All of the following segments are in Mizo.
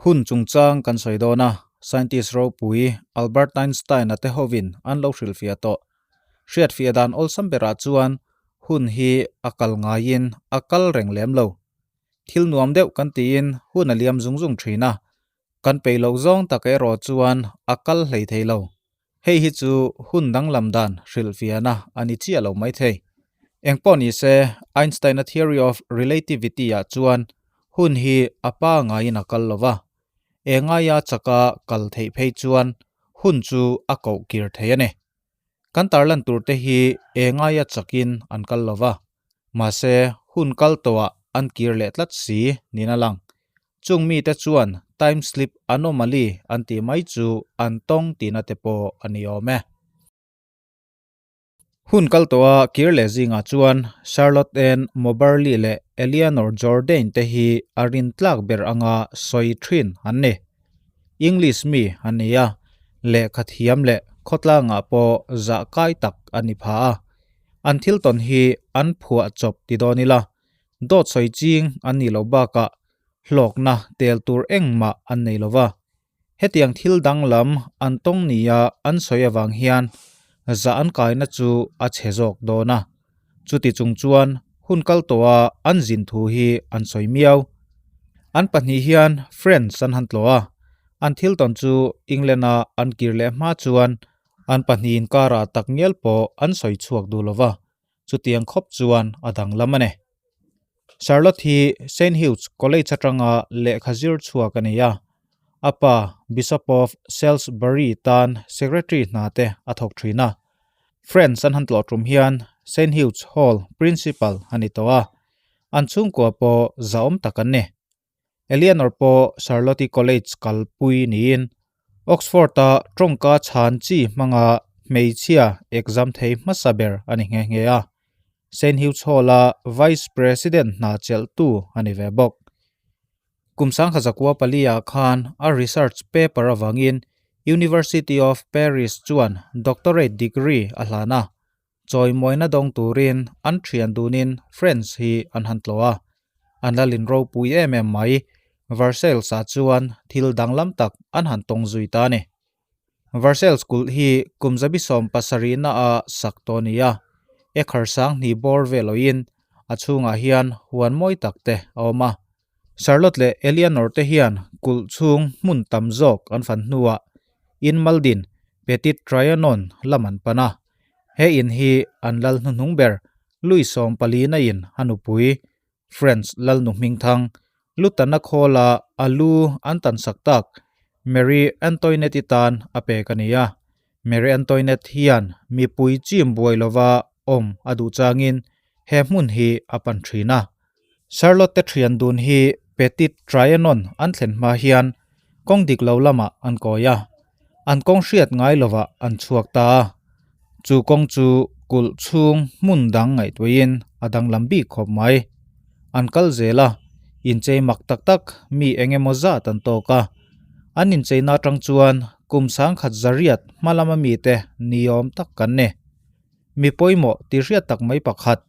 Hun chungchang kan sawi dawn a, scientist ropui Albert Einstein-a te hovin an lo hrilhfiah tawh. Hriatfiah dan awlsam berah chuan hun hi a kal ngaiin a kal reng lem lo. Thil nuam deuh kan tiin hun a liam zung zung thin a, kan peih loh zawng tak erawh chuan a kal hlei thei lo. Hei hi chu hun danglam dan hrilhfiahna a ni chiah lo maithei. Engpawh ni se, Einstein-a theory of relativity-ah chuan hun hi a pa ngaiin a kal lo va, engaia chaka kal theih phei chuan hun chu a koh kir thei a ni. Kan tarlan turte hi engaia chakin an kal lo va, mahse hun kal tawhah an kir leh tlat si niin a lang. Chung mite chuan time slip anomaly an tih mai chu an tawng tihna te pawh a ni awm e. Hun kal tawha kir leh zingah chuan Charlotte Ann Moberly leh Eleanor Jourdain te hi a rintlak ber anga sawi thin an ni. English mi an ni a, lehkha thiam leh khawtlangah pawh zah kai tak a ni pha a. An thil tawn hi an phuah chawp ti dawn ila, Dawt sawi ching an nih loh bakah hlawkna tel tur engmah an nei lo va. Hetiang thil danglam an tawng nia an sawi avang hian zah an kaina chu a chhe zawk dawn a. Chuti chung chuan hun kal tawha an zin thu hi an sawi miau. An pahnih hian France an han tlawh a, an thil tawn chu England-a an kir leh hma chuan an pahnih inkarah takngial pawh an sawi chhuak duh lo va. Chutiang khawp chuan a danglam a ni. Charlotte hi Saint Hugh's College atanga lehkha zir chhuak a ni a. A pa Bishop of Salisbury tan secretary hna te a thawk thin a. Friends an han tlawh tum hian Saint Hugh's Hall principal a ni tawh a. An chhungkua pawh zahawm tak an ni. Eleanor pawh Charlotte College kalpui niin Oxford-a tawngka chhan chi hmanga hmeichhia exam thei hmasa ber a ni nghe nghe a. Saint Hugh's Hall-a Vice President hna chelhtu a ni ve bawk. Kum sangkhazakua pali-ah khan a research paper avangin University of Paris chuan doctorate degree a hlan a. Chawimawina dawng turin an thian dunin Friends hi an han tlawh a, an la lin ropui em em mai. Versailles-ah chuan thil danglam tak an han tawng zui ta a ni. Versailles kulh hi kum zabi 70 naah sak tawh a ni a, ekhar sang hnih bawr vel awin a chhungah hian huan mawi tak te a awm a. Charlotte leh Eleanor te hian kulh chhung hmun tam zawk an fan hnuah in maldin Petit Trianon lam an pan a. He in hi an lal hnuhnung ber Louis 14 in a nupui French lalnu hmingthang Lutana khawla a lu an tansak tak Marie Antoinette-i tan a pek a ni a. Marie Antoinette hian mipui chim buai lova awm a duh changin he hmun hi a pan thin a. Charlotte te thian dun hi Petit Trianon an thlen hma hian kawng dik lo lamah an kawi a, an kawng hriat ngai lovah an chhuak ta a. Chu kawng chu kulh chhung hmun dang ngaihtuahin a danglam bik khawp mai. An kal zel a, inchei mak tak tak mi eng emaw zat an tawk a. An incheina atang chuan kum 1100 hma lama mite niawm tak kan ni. Mi pawimawh ti hriat tak mai pakhat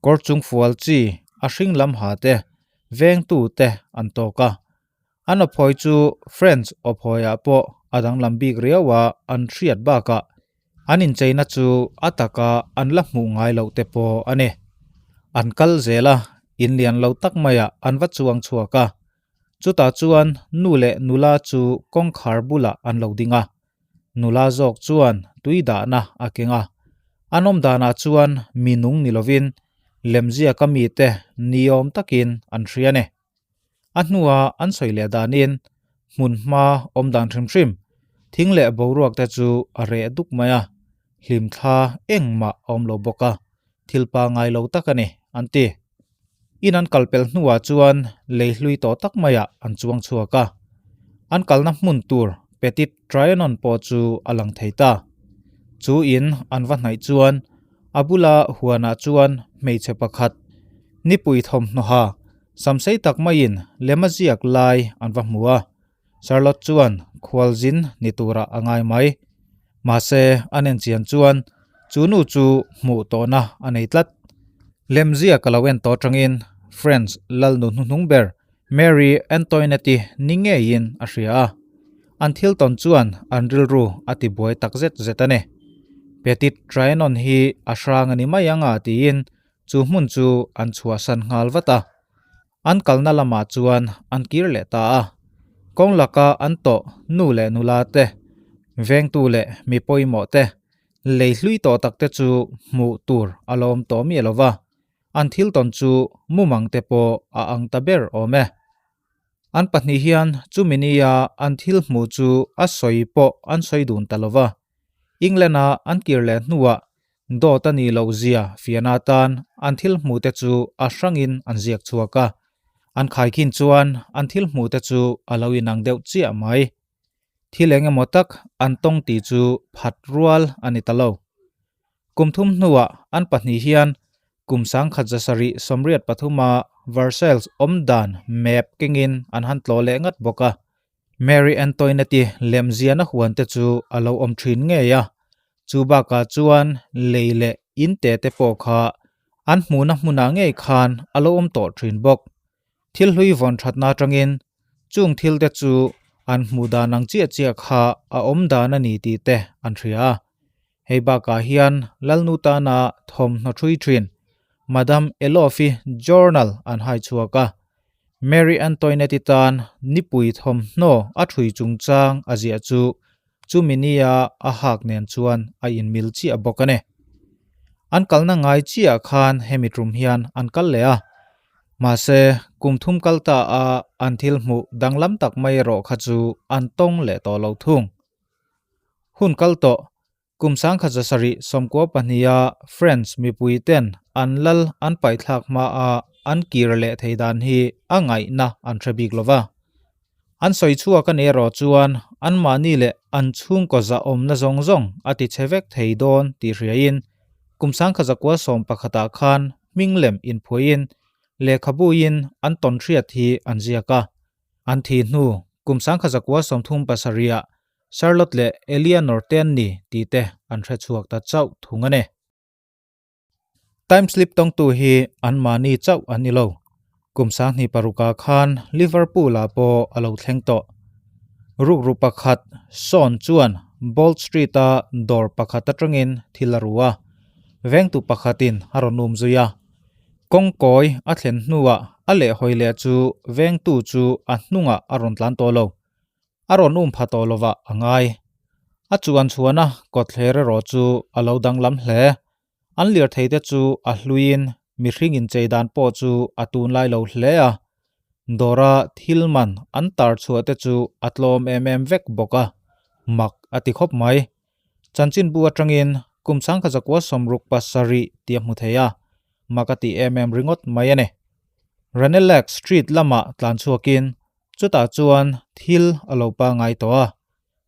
Kawr chung fual chi a hring lam ha te, vengtu te an tawk a. An awphawi chu French awphawiah pawh a danglam bik riau a an hriat bakah an incheina chu a taka an la hmuh ngai loh te pawh a ni. An kal zel a, in lian lo tak maiah an va chuang chhuak a. Chutah chuan nu leh nula chu kawngkhar bulah an lo ding a. Nula zawk chuan tui dahna a keng a, an awm danah chuan mi nung ni lovin lemziaka mite niawm takin an hria a ni. A hnua an sawi leh danin hmun hma awm dan hrim hrim, thing leh boruak te chu a reh duk mai a, hlimthla engmah a awm lo bawk a, thil pangai lo tak a ni, an ti. In an kal pel hnuah chuan lei hlui tawh tak maiah an chuang chhuak a, an kalna hmun tur Petit Trianon pawh chu a lang thei ta. Chu in an va hnaih chuan a bula huanah chuan hmeichhe pakhat nipui thawmhnawha samsei tak maiin lem a ziak lai an va hmu a, Charlotte chuan khualzin ni turah a ngai mai. Mahse, an enchian chuan chu nu chu hmuh tawhna a nei tlat. Lemzia ka lo en tawh atangin French lalnu hnuhnung ber. Mary Antoinette-i ni ngeiin a hria a. An thil tawn chuan an rilru a tibuai tak zet zet a ni. Petit Trianon hi a hrang a ni mai ang a tiin chu hmun chu an chhuahsan nghal vat a. An kalna lamah chuan an kir leh ta a. Kawng laka an tawh nu leh nula te, vengtu leh mi pawimawh te, lei hlui tawh tak te chu hmuh tur a la awm tawh miah lo va, an thil tawn chu mumang te pawh a ang ta ber awm e. An pahnih hian chumi nia an thil hmuh chu a sawi pawh an sawi dun ta lo va. England-a an kir leh hnuah Dawt a nih loh zia fiahna atan an thil hmuh te chu a hrangin an ziak chhuak a, an khaikhin chuan an thil hmuh te chu a lo inang deuh chiah mai. Thil eng emaw tak an tawng tih chu phat rual a ni ta lo. Kum thum hnuah an pahnih hian kum sangkhat zasarih sawmriat pathuma Versailles awmdan map kengin an han tlawh leh ngat bawk a. Mary Antoinette-i lemziahna huan te chu a lo awm thin ngei a, chu bakah chuan lei leh in te te pawh kha an hmuhna hmunah ngei khan a lo awm tawh thin bawk. Thil hlui vawn thatna atangin chung thil te chu an hmuh dan ang chiah chiah kha a awm dan a ni tih te an hria a. Hei bakah hian Lalnu tana thawmhnaw thui thin Madame Elof-i journal an hai chhuak a, Mary Antoinette-i tan nipui thawmhnaw a thui chungchang a ziah chu chumi nia a hak nen chuan a inmil chiah bawk a ni. An kalna ngai chiah khan hemi tum hian an kal leh a, mahse kum thum kal ta a an thil hmuh danglam tak mai erawh kha chu an tawng leh tawh lo thung. Hun kal tawh Kum sangkhat zasarih sawmkua pahniha French mipui ten an lal an paihthlak hmaa an kir leh thei dan hi a ngaihna an hre bik lova. An sawi chhuak a ni erawh chuan anmahni leh an chhungkaw zahawmna zawng zawng a ti chhe vek thei dawn tih hriain kum sangkhat zakua sawm pakhatah khan hming lem inphuaiin lehkhabuin an tawnhriat hi an ziak a. An thi hnu kum sangkhat zakua sawmthum pasarihah Charlotte leh Eleanor te an ni tih te an hre chhuak ta chauh thung a ni. Time slip tawngtu hi anmahni chauh an ni lo. Kum sanghnih parukah khan Liverpool-ah pawh a lo thleng tawh. Rukru pakhat Sean chuan Bold Street-a dawr pakhat atangin thil a ru a, vengtu pakhatin a rawn um zui a. Kawngkawi a thlen hnuah a lehhawi leh chu vengtu chu a hnungah a rawn tlan tawh lo. A rawn um pha tawh lovah a ngai. A chuan chhuana kawtthler erawh chu a lo danglam hle. An lirthei te chu a hluiin mihring inchei dan pawh chu a tunlai lo hle a. Dawra thil man an tar chhuah te chu a tlawm em em vek bawk a, mak a ti khawp mai. Chanchinbu atangin kum sangkhat zakua sawmruk pasarih tih a hmu thei a, mak a ti em em ringawt mai a ni. Ranelagh Street lamah tlan chhuakin Chutah chuan thil a lo pangai tawh a,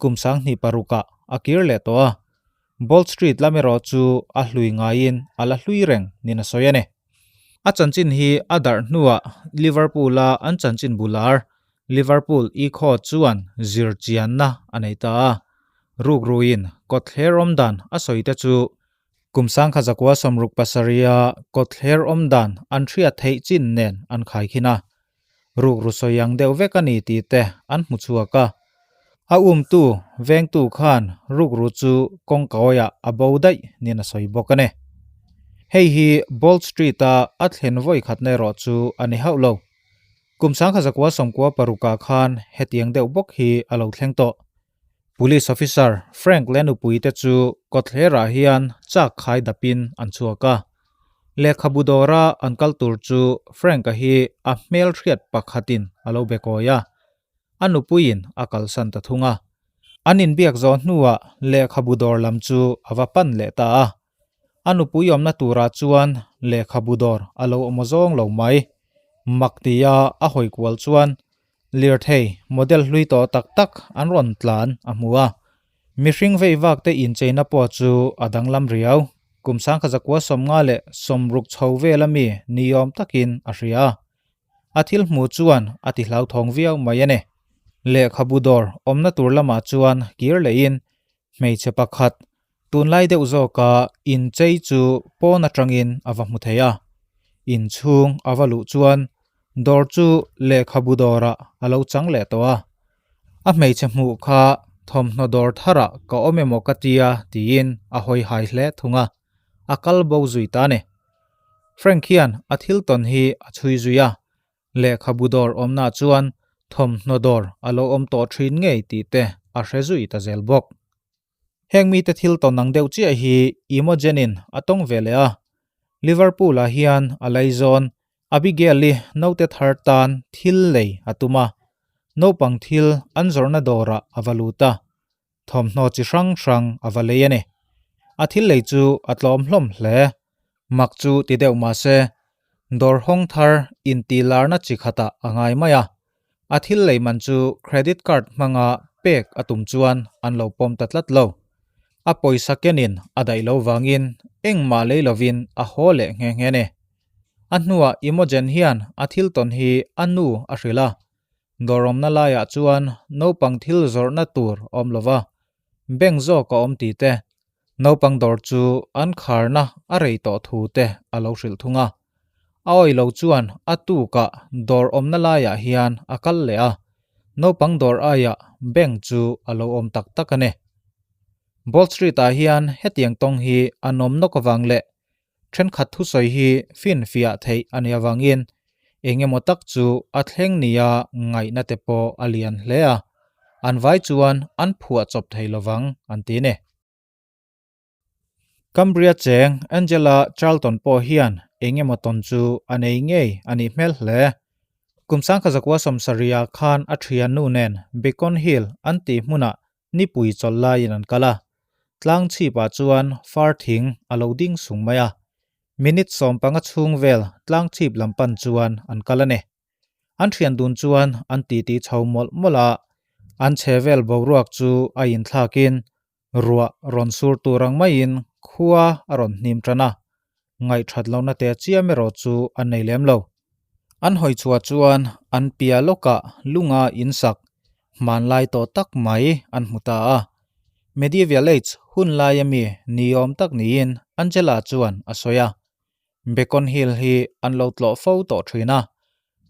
kum sanghnih parukah a kir leh tawh a. Bold Street lam erawh chu a hlui ngaiin a la hlui reng niin a sawi a ni. A chanchin hi a darh hnuah Liverpool-a an chanchin bular Liverpool Echo chuan zir chianna a nei ta a. Rukruin kawtthler awmdan a sawi te chu kum sangkhat zakua sawmruk pasarih-a kawtthler awmdan an hriat theih chin nen an khaikhin a. Rukru sawi ang deuh vek a ni tih te an hmu chhuak a. A umtu, vengtu khan rukru chu kawngkawiah a bo daih niin a sawi bawk a ni. Hei hi Bold Street-a a thlen vawi khatna erawh chu a ni hauh lo. Kum sangkhat zakua sawmkua parukah khan hetiang deuh bawk hi a lo thleng tawh. Police officer Frank leh nupui te chu kawtthlerah hian chak khai dapin an chhuak a. Lehkhabu dawra an kal tur chu Frank-a hi a hmelhriat pakhatin a lo be kawi a, a nupuiin a kalsan ta thung a. An inbiak zawh hnuah lehkhabu dawr lam chu a va pan leh ta a. A nupui awmna turah chuan lehkhabu dawr a lo awm zawng lo mai. Mak tia a hawi kual chuan Lirthei model hlui tawh tak tak an rawn tlan a hmu a, mihring vei vak te incheina pawh chu a danglam riau. Kum sangkhat zakua sawmnga leh sawmruk chho vel ami niawm takin a hria a. A thil hmuh chuan a ti hlauthawng viau mai a ni. Lehkhabu dawr awmna tur lamah chuan kir lehin hmeichhe pakhat tunlai deuh zawka inchei chu pawn atangin a va hmu thei a. Inchhung a va luh chuan. Dawr chu lehkhabu dawrah a lo chang leh tawh a. A hmeichhe hmuh kha thawmhnaw dawr tharah ka awm emaw ka tia tiin a hawi hai hle thung a, a kal bo zui ta a ni. Frank hian a thil tawn hi a chhui zui a, lehkhabu dawr awmnaah chuan thawmhnaw dawr a lo awm tawh thin ngei tih te a hre zui ta zel bawk. Heng mite thil tawn ang deuh chiah hi Imogen-in a tawng ve leh a, Liverpool-ah hian a laizawn Abigail-i naute thar tan thil lei a tum a, naupang thil an zawrhna dawrah a va lut a, thawmhnaw chi hrang hrang a va lei a ni. A thil lei chu a tlawm hlawm hle. Mak chu ti deuh mah se, dawr hawng thar intihlarna chi khatah a ngai mai a, A thil lei man chu credit card hmanga pek a tum chuan an lo pawm ta tlat lo. A pawisa kenin a daih lo vangin engmah lei lovin a haw leh nghe nghe ni. A hnuah Imogen hian a thil tawn hi a nu a hrilh a, dawrawmna laiah chuan naupang thil zawrhna tur awm lova bank zawk a awm tih te, naupang dawr chu an kharna a rei tawh thu te a lo hrilh thung a. A awih lo chuan a tukah dawr awmna laiah hian a kal leh a, naupang dawr aiah bank chu a lo awm tak tak a ni. Bold Street-ah hian hetiang tawng hi a nawm nawk avang leh thenkhat thusawi hi finfiah theih a nih avangin eng emaw tak chu a thleng nia ngaihna te pawh a lian hle a, an vai chuan an phuah chawp thei lovang an ti ni. Cumbria cheng Angela Charlton pawh hian eng emaw tawn chu a nei ngei a nih hmel hle. Kum sangkhazakua sawmsarih ah khan a thiannu nen Beacon Hill an tih hmunah nipui chawlh laiin an kal a, tlang chhipah chuan far thing a lo ding sung mai a, minute 15 chhung vel tlang chhip lam pan chuan an kal a ni. An thian dun chuan an titi chho mawlh mawlh a, an chhe vel boruak chu a inthlakin ruah rawn sur tur ang maiin khua a rawn hnim tan a, ngaihthat lohna teh chiam erawh chu an nei lem lo. An hawi chhuah chuan an pia lawkah lunga insak hmanlai tawh tak mai an hmu ta a. Medieval Age hun laia mi niawm tak niin Angela chuan a sawi a. Beacon Hill hi an lo tlawh fo tawh thin a,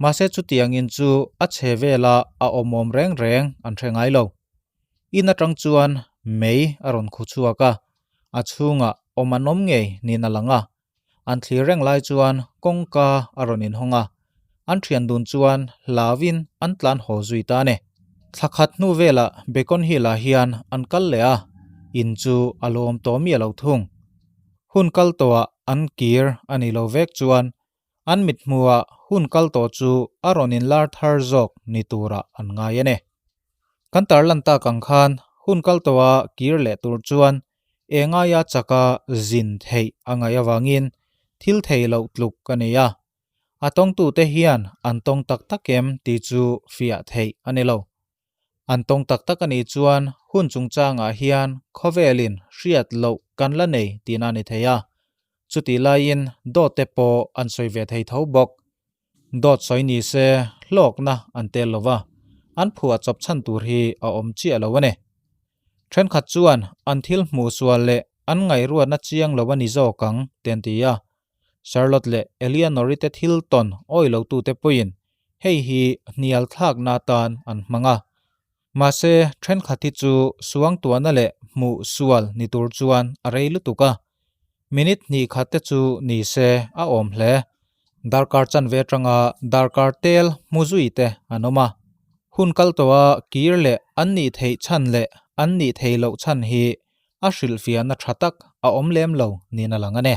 mahse chutiang in chu a chhe vela a awmawm reng reng an hre ngai lo. In atang chuan mei a rawn khu chhuak a, a chhungah awm an awm ngei niin a lang a. An thlir reng lai chuan kawngka a rawn inhawng a, an thian dun chuan hlauin an tlan haw zui ta a ni. Thla khat hnu velah Beacon Hill-ah hian an kal leh a, in chu a lo awm tawh miah lo thung. Hun kal tawhah an kir a nih lo vek chuan an mithmuhah hun kal tawh chu a rawn inlar thar zawk ni turah an ngai a ni. Kan tarlan tak ang khan hun kal tawha kir leh tur chuan engaia chaka zin theih a ngaih avangin thil thei loh tluk a ni a. A tawngtute hian an tawng tak tak em tih chu fiah theih a ni lo. An tawng tak tak a nih chuan hun chungchangah hian khawvelin hriat loh kan la nei tihna a ni thei a. Chutih laiin dawtte pawh an sawi ve thei tho bawk. Dawt sawi ni se hlawkna an tel lo va, an phuah chawp chhan tur hi a awm chiah lo a ni. Thenkhat chuan an thil hmuh sual leh an ngaihruatna chiang lo a ni zawk ang te an ti a. Charlotte leh Eleanor-i te thil tawn awi lotute pawhin hei hi hnial thlakna atan an hmang a. Mahse, thenkhat hi chu suangtuahna leh hmuh sual ni tur chuan a rei lutuk a. Minute hnih khat te chu ni se a awm hle. Darkar chanve atanga darkar tel hmu zui te an awm a. Hun kal tawha kir leh an nih theih chhan leh an nih theih loh chhan hi a hrilhfiahna tha tak a awm lem lo niin a lang a ni.